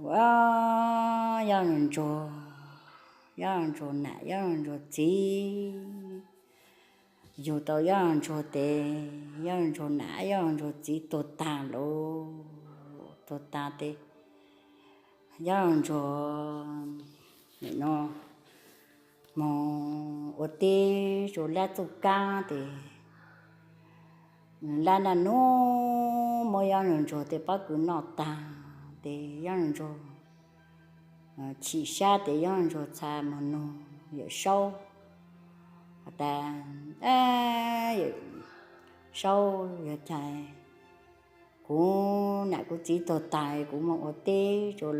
Yob Nraug Ntsuag, Yob Nraug Ntsuag nam, Yob Nraug Ntsuag txiv, yug tau Yob Nraug Ntsuag tes, Yob Nraug Ntsuag nam Yob Nraug Ntsuag txiv tuag tag lawm. Tuag tag tes Yob Nraug Ntsuag nim no moog ua teb rua Lab Txuj Kaab tes Lab naj nub muab Yob Nraug Ntsuag tej pob kws noj tag tes Yob Nraug Ntsuag chim sab tes Yob Nraug Ntsuag txhad moog nug Yawm Saub has tas, Saub, yog caag kuv nam kuv txiv tuag tag kuv moog ua teb rua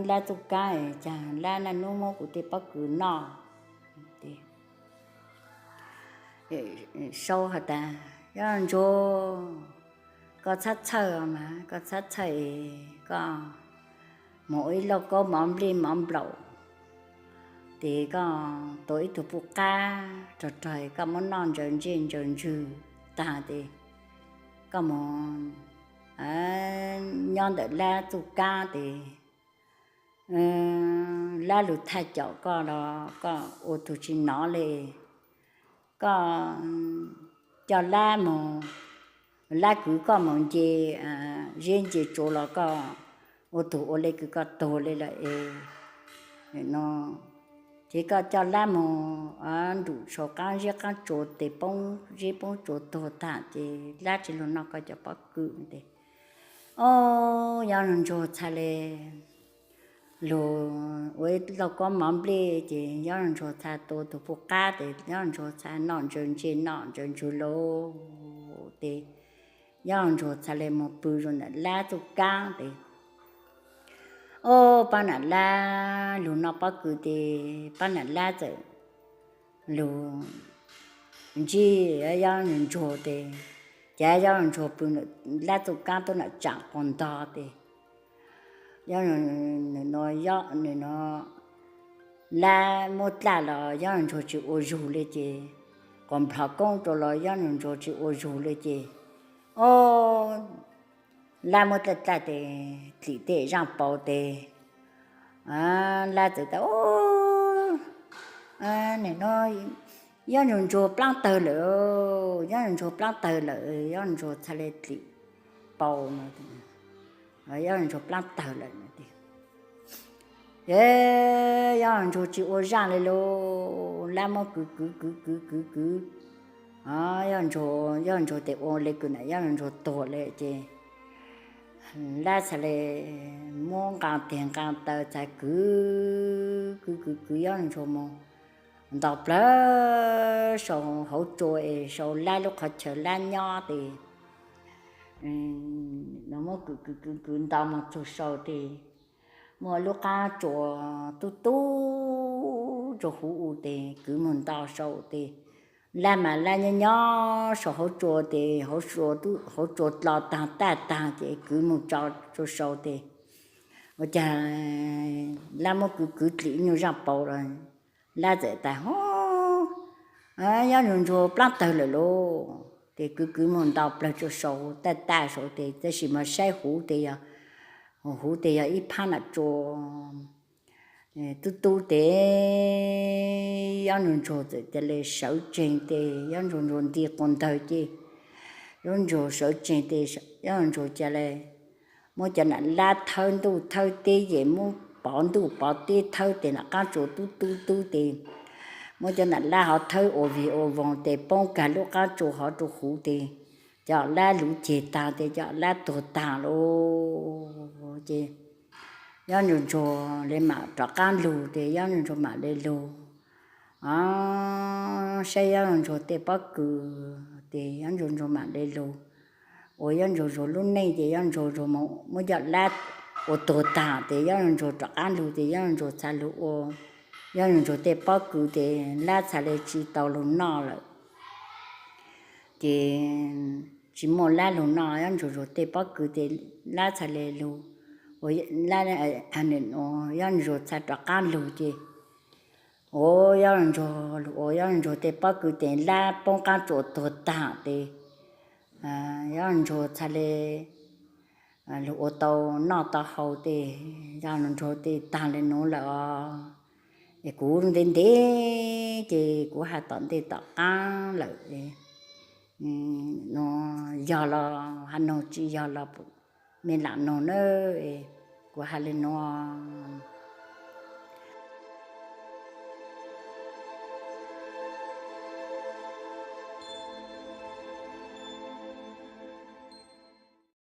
Lab Txuj Kaab, caag Lab naj nub muab kuv tej pob kws noj? Saub has tas, Yob Nraug Ntsuag, koj txhob txhawj mas, koj txhob txhawj es koj moog ua ib lauj kaub mov nplej mov nplaum tes koj tua ib tug puj qab rog rog koj muab noj ntsaws ntsej ntsaws ntswg tag tes koj moog nyob ntawm Lab Txuj Kaab tes Lab lug thaj caum koj los koj ua tug tsis nov le. Koj coj Lab moog, Lab kwv koj moog nce zeb nce tsua los koj ua tug ua le kws koj tuag le lawm es no ces koj coj Lab moog nrug sau qaab zeb qaab tsua tes poob zeb poob tsua tuag tag ces Lab tsi lug noj koj cov pob kws tes. Ob, Yob Nraug Ntsuag txhad le lug ua ib lauj kaub mov nplej ces Yob Nraug Ntsuag txhad tua tug puj qab tes Yob Nraug Ntsuag txhad noj ntsaws ntsej noj ntsaws ntswg lawm tes Yob Nraug Ntsuag txhad le moog pw rua ntawm Lab Txuj Kaab tes. Ob, Pab Nam Lab lug noj pob kws tes Pab Nam Lab txawm lug ntsib Yob Nraug Ntsuag tes, ces Yob Nraug Ntsuag pw Lab Txuj Kaab tuab nam tsaam quas ntog tes Yob Nraug Ntsuag, Lab muab dlaj los Yob Nraug Ntsuag tsis ua zug le ces, quas nplhov koob rua los Yob Nraug Ntsuag tsis ua zug le ces, ob, Lab muab dlaj dlaj tes dlim tej zaaj paus tes Lab txawm tas, Ob, nim no Yob Nraug Ntsuag plaab tawg lawm, Yob Nraug Ntsuag plaab tawg lawm. Yob Nraug Ntsuag txhad le dlim paus no, Yob Nraug Ntsuag plaab tawg lawm no. Ces Yob Nraug Ntsuag tsis ua zaaj le lauj, Lab muab kwv kwv kwv kwv kwv kwv, Yob Nraug, Yob Nraug tes ua le kws nam Yob Nraug Ntsuag tuag le ces Lab txhad le muab nqaa teg nqaa taw txhad kwv kwv kwv kwv Yob Nraug Ntsuag moog nto plawg sau hauv tsua es sau Lab lub qhov chaw Lab nyob tes muab kwv kwv kwv kwv nto moog txug sau tes muaj lub qaab tsua tub tub rua huv u tes kwv moog nto sau tes Lab mas Lab nyob nyob sau hauv tsua tes hauv tsua dlo taag taj taag ces kwv moog tso tsua sau tes ua caag Lab muab kwv kwv dlim nyuag zaaj paus los Lab txawm tas, Ob, Yob Nraug Ntsuag plaab tawg lawm lauj. Ces kwv kwv moog nto plawg tsua sau taj taj sau tes tab sis mas saib huv tes yog, huv tes yog ib phaab nam tsua tub tub tes Yob Nraug Ntsuag txawm ca le sawv tsees tes Yob Nraug Ntsuag nti quas ntawg ces Yob Nraug sawv tsees tes Yob Nraug Ntsuag ca le muab cov nam Lab thawb ntuj thawb teb ces muab pov ntuj pov teb thawb tes nam qaab tsua tub tub tub tes muab cov nam Lab hov thawb ua vig ua voog tes poob kag lub qaab tsua hov rua huv tes cov Lab luv ceg taag tes cov Lab tuag taag lauj. Ces Yob Nraug Ntsuag le maam rov qaab lug tes Yob Nraug Ntsuag maam le lug saib Yob Nraug Ntsuag tej pob kws tes Yob Nraug Ntsuag maam le lug ua Yob Nraug Ntsuag lub neej ces Yob Nraug Ntsuag muab cov Lab ua tuag taag tes Yob Nraug Ntsuag rov qaab lug tes Yob Nraug Ntsuag txhad lug ua Yob Nraug Ntsuag tej pob kws tes Lab txhad le tsi tau lug noj lawm. Ces tsi muaj Lab lug noj, Yob Nraug Ntsuag tej pob kws tes Lab txhad le lug ua, Yob Nraug Ntsuag txhad rov qaab lug ces ua Yob Nraug Ntsuag, ua Yob Nraug Ntsuag tej pob kws tes Lab poob qaab tsua tuag taag tes Yob Nraug Ntsuag txhad le luag ua tau noj tau haus tej, yog luag ntsuag tej tag li nuav lawm os. Es kuv ntev ntev ces kuv has tom ntej tom qaab lawm, nuav yog los has nug, tsi yog los mej lam nug nawb. Kuv has le nuav,